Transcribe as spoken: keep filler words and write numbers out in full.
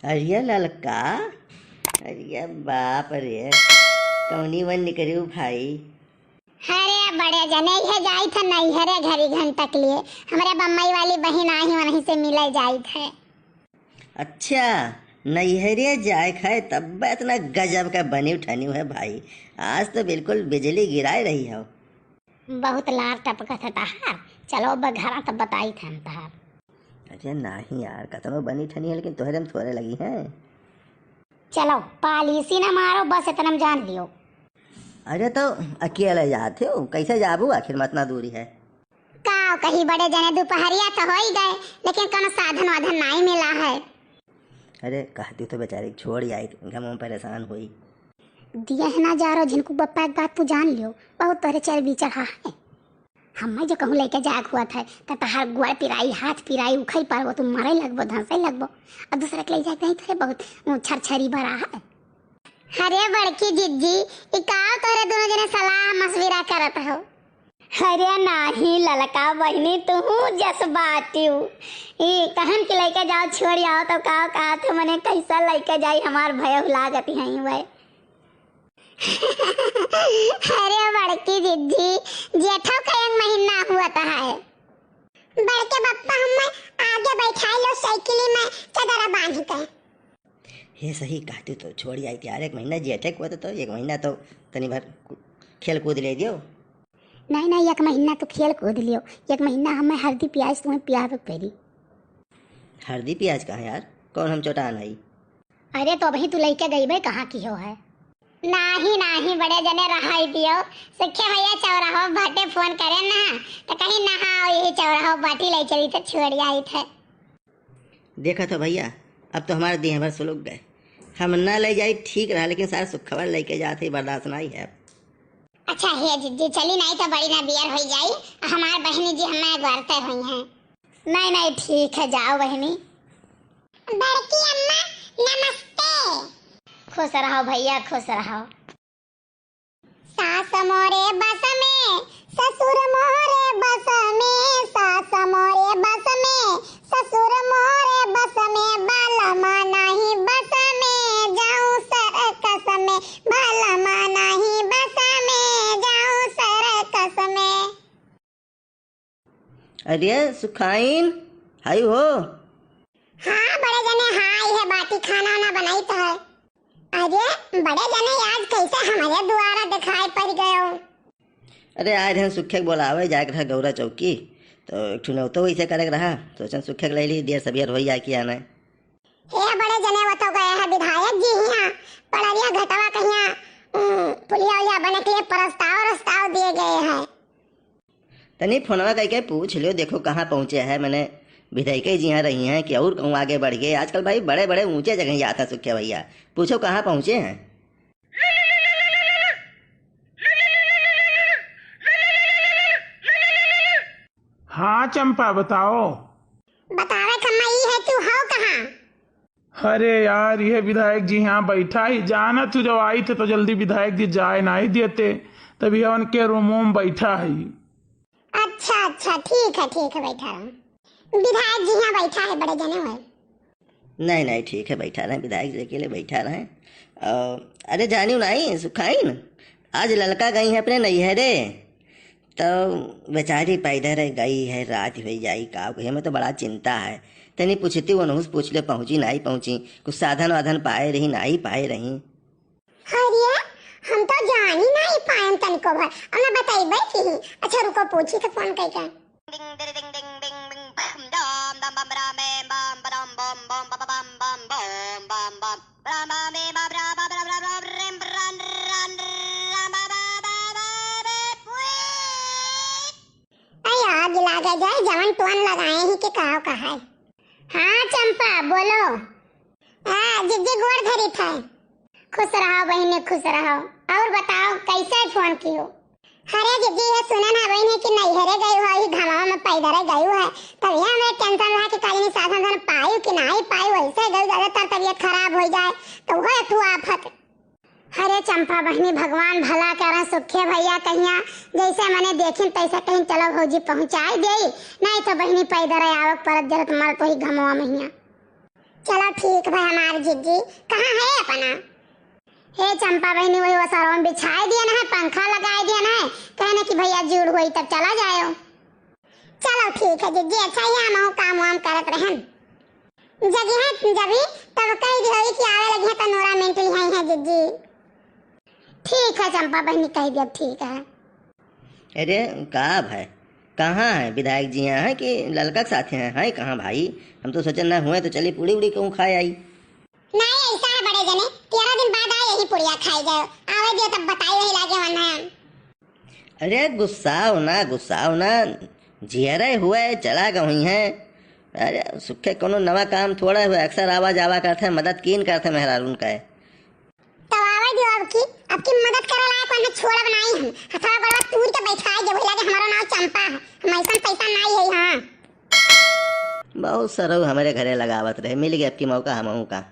अरे ललका, अरे बाप रे, कौनी मन निकरियो भाई? अरे बड़े जने, इहे जाई थे नैहरे घरी घंटा के लिए, हमरे बम्बई वाली बहिन आई, वहीं से मिले जाई थे। अच्छा, नैहरे जाए खाए तब इतना गजब का बनी उठनी है भाई, आज तो बिल्कुल बिजली गिराए रही हो। बहुत लार टपकत है तहार। चलो अब घरा तब बताई थे हम तहार। अरे नाही यार, कतनो बनी ठनी है लेकिन तोहरे में थोड़े लगी हैं। चलो पालिसी ना मारो, बस इतना में जान लियो। अरे तो अकेले जात हो, कैसे जाबू आखिर में इतना दूरी है? का कही बड़े जने, दोपहरिया तो हो ही गए लेकिन कोनो साधन वाधन नहीं मिला है। अरे कहती तो बेचारी छोड़ आई, गम में परेशान हुई। दिया है ना जा रहो, झिनकू बप्पा एक बात तू जान लियो, बहुत तोहरे चर्बी चढ़ा है। हमें जो कहूँ लेके जाए हुआ था, त तहार गोड़ पिराई, हाथ पिराई, उखई पर वो तू मरे लगबो, धंसे लगबो। और दूसरे के ले जाए नहीं थे, बहुत उ, छरछरी भरा है। अरे बड़की जिज्जी, ई का तोहरे दोनों जने सलाह मशविरा करत हो? अरे नाही ललका बहिनी, तू जस बाटियो। ई कहन के लेके जाओ, छोड़ आओ तो का, का थे मने कैसा लेके जाई, हमार भय लागत है वह। अरे बड़की जिज्जी, जेठो का एक महीना हुआ था है। बड़के बप्पा हमें आगे बैठाए लो साइकिल में चदरा बांध के। हे सही कहती तो छोड़ आई थी यार, एक महीना जेठे को तो, तो एक महीना तो तनी भर कु-, खेल कूद ले दियो। नहीं, नहीं, एक महीना तो खेल कूद लियो, एक महीना हमें हल्दी प्याज तुम्हें पियावे के पड़ी। हल्दी प्याज कहाँ यार, कौन हम चौटान हई? अरे तो अबही तू लइके गई बे, कहाँ की हो है? नाही, नाही, बड़े जने रहाई दियो, सख्या भैया चौराहो बाटे फोन करे ना, तो कहीं नहा यही चौराहो बाटी ले चली तो छोड़ आई थे। देखा तो भैया, अब तो हमारे देह भर सुलुक गए। हम न ले जाई ठीक रहा, लेकिन सारा सुखवा लेके जात ही बर्दाश्त नहीं है। अच्छा हे जिज्जी, चली नहीं तो बड़ी ना बियर हो जाई। हमार बहनी जी हमें गुआरते हुई हैं। नहीं, नहीं, ठीक है, जाओ बहनी। बड़की अम्मा, नमस्ते। खुश रहो भैया, खुश रहो। सास मोरे बस में, ससुर मोरे बस में, सास मोरे बस में, ससुर मोरे बस में, बालमा नाही बस में, जाऊं सर्कस में, बालमा नाही बस में, जाऊं सर्कस में। अरे सुखाइन, हाय हो। हाँ बड़े जने, हाँ, ये बाटी खाना वाना बनाई तो है। अरे बड़े जने, आज कैसे हमारे दुआरा दिखाई पड़ गए हो? अरे आए रहन सुखे के बोलावे जाए के रहा गौरा चौकी, तो एक ठो नौतो वैसे करे के रहा, सोचन सुखे के ले ली, देर सबियर हो जाए कि आना है। हे बड़े जने, वो तो गए हैं विधायक जी हियाँ, पड़रिया घटवा कहिया, उम, पुलिया उलिया बने के लिए प्रस्ताव रस्ताव दिए गए हैं। तनी फोनवा करके पूछ लियो, देखो कहाँ पहुँचे हैं, मैंने विधायक जी यहाँ रही हैं कि और कहूँ आगे बढ़ गए। आजकल भाई बड़े बड़े ऊंचे जगह जाता सुखे भैया, पूछो कहाँ पहुँचे हैं। हाँ चंपा, बताओ। बतावे खम्मा ई है, तू हो कहाँ? अरे यार, ये विधायक जी यहाँ बैठा ही, जाना तू जब आई थे तो जल्दी विधायक जी जाए नहीं देते, तभी उनके रूमों में बैठा ही। अच्छा, अच्छा, ठीक है, ठीक है, बैठा रहो। विधायक जी यहाँ बैठा है, बड़े जने हुए। नहीं, नहीं, ठीक है, बैठा रहे, विधायक जी अकेले बैठा रहे। अ, अरे जानियो नहीं, सुखाइन, आज ललका गई है अपने नैहरे, तो बेचारी पैदल रह गई है, रात हो जाई, का कहे, हमें तो बड़ा चिंता है। तनी पूछती, वो नहुस पूछ ले, पहुँची नहीं पहुँची, कुछ साधन वाधन पाए रही, नहीं पाए रही। अरे, हम तो जान ही नहीं पाएन तनिको भर। अब ना बताइबे की। अच्छा रुको, पूछी तो फोन करके। अरे, आग लागे जाए, जवन टोन लगाए ही के कहा कहा है। हाँ चंपा, बोलो। हाँ, जिज्जी गोड़ धरी था। खुश रहो बहिनी, खुश रहो। और बताओ, कैसे फोन कियो? अरे जिज्जी, ये सुना ना बहिनी कि नैहरे गई हो, ही घामवा में पैदल गई है, तब ये हमें टेंशन रहा कि काली साधन धन पायु कि नहीं पायु, वैसे गई, ज्यादातर तबीयत खराब हो जाए, तो वो एक ठो आफत। अरे चंपा बहिनी, भगवान भला करें, सुखे भैया कहिया, जैसे मने देखिन तैसे कहीं चलो भौजी पहुँचाई दे, नहीं तो बहिनी पैदल आवक परत जरत मरत वही घमवा महिया। चलो ठीक भाई हमार जिज्जी, कहाँ है अपना? हे चंपा बहिनी, वही ओसरवा में बिछाए दिया ना है, पंखा लगाए दिया ना है, कहने कि भैया जुड़ होई तब चला जायो। चलो ठीक है जिज्जी, अच्छा ही हम काम वाम करत रहन। जगिहे जबी तब कह दी होई कि आवे लगी है तो नोरा मेंटली है, है जिज्जी। ठीक है चंपा बहिनी, कह दिया ठीक है। अरे का भाई, कहाँ है विधायक जी? यहाँ है कि ललका के साथ हैं? हैं कहाँ भाई? हम तो सोचे ना हुए तो चली पूड़ी उड़ी कहूँ खाए आई। नहीं ऐसा है बड़े जने, तेरह दिन बाद आए यही पुड़िया खाए जाओ, आवे दियो तब बताई वही लागे वरना। अरे गुस्साओ ना, गुस्साओ ना, जियरे हुए चला गई हैं। अरे सुखे कोनो नवा काम थोड़ा हुआ, अक्सर आवा जावा करते हैं, मदद कीन करते हैं मेहरारून का है। तब आवे दियो अब की, अब की मदद करे लायक वरना छोड़ा बनाई हम, हथवा गोड़वा तूर के बैठाए जे भइला के हमारा नाम चंपा है, हम ऐसा पैसा नहीं है। हाँ बहुत सरऊ हमारे घरे लगावत रहे, मिल गए अब की मौका हमहू का।